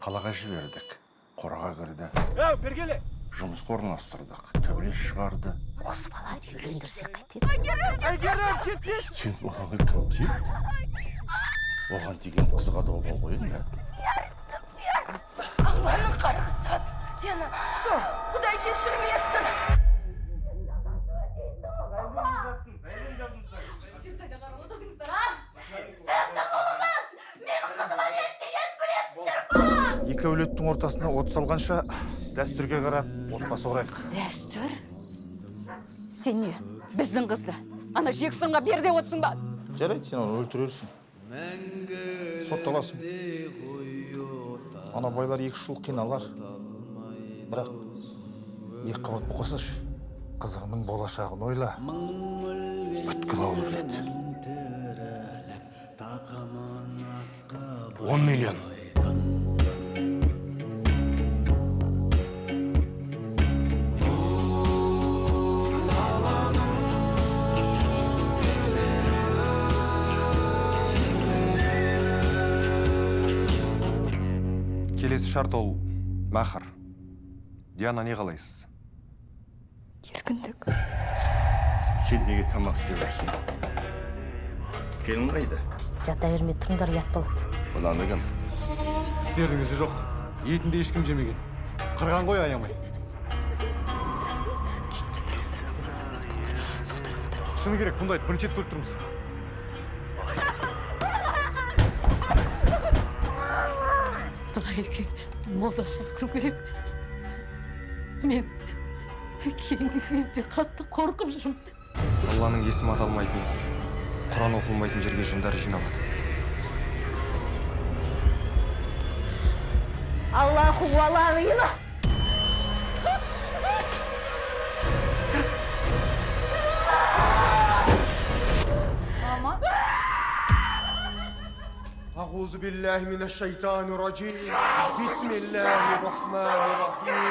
Қалаға жібердік, қораға кірді. Әу, бергеле! Жұмысқа орналастырдық, төбелес шығарды. Осы баланы үйлендірсе қайтеді? Әйгерім, кетпеші! Сен баланы кім тиеді? Оған тиген қызға да обал ғой енді. Алланың қарғысы сені. Құдай кешірмесін. Сіздің ұлыңыз менің қызыма не істегенін білесіздер ма? Екі әулеттің ортасына от салғанша, дәстүрге қарап отбасы құрайық. Дәстүр? Сен не, біздің қызды ана жексұрынға бер деп отырсың ба? Жарайды, сен оны өлтірерсің, сотталасың. Ана байлар 2 жыл қиналар. Бірақ екі қабат оқысыншы, қызыңның болашағын ойла. Бүткіл ауыл біледі. 10 миллион. Келесі шарт ол махр. Диана, не қалайсыз? Еркіндік. Сен неге тамақ істеп жүрсің? Келін қайда? Жата бермей тұрыңдар, ұят болады. Мынаны кім? Тістердің ізі жоқ, етін де ешкім жемеген, қырған ғой аямай. Шыны керек, бұндайды бірінші рет көріп тұрмыз. Мына елге молда шақыру керек. Мен кейінгі кезде қатты қорқып жүрмін. Алланың есімі аталмайтын, құран оқылмайтын жерге жындар жиналады. Аллаху алла. Мама. أعوذ بالله من الشيطان الرجيم، بسم الله الرحمن الرحيم.